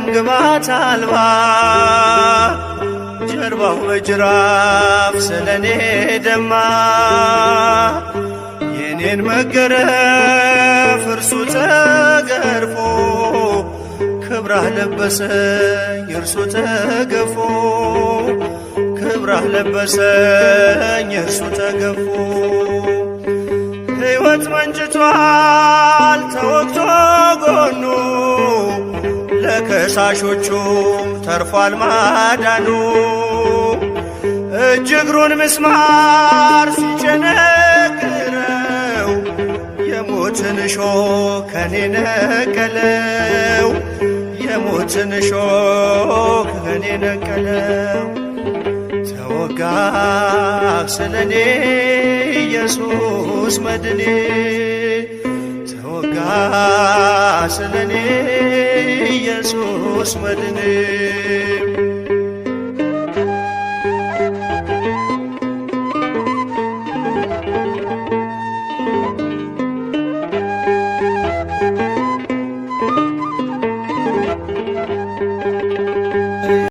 ደም ግባት አልባ ጀርባው በጅራፍ ስለኔ ደማ። የኔን መገረፍ እርሱ ተገርፎ ክብራህ ለበሰኝ እርሱ ተገፎ ክብራህ ለበሰኝ እርሱ ተገፎ። ሕይወት መንጭቷል ተወግቶ ጎኑ ለከሳሾቹም ተርፏል ማዳኑ። እጅ እግሩን ምስማር ሲጨነግረው የሞትን እሾህ ከኔ ነቀለው የሞትን እሾህ ከኔ ነቀለው። ተወጋ ስለኔ ኢየሱስ መድኔ ተወጋ ስለኔ ኢየሱስ መድኔ።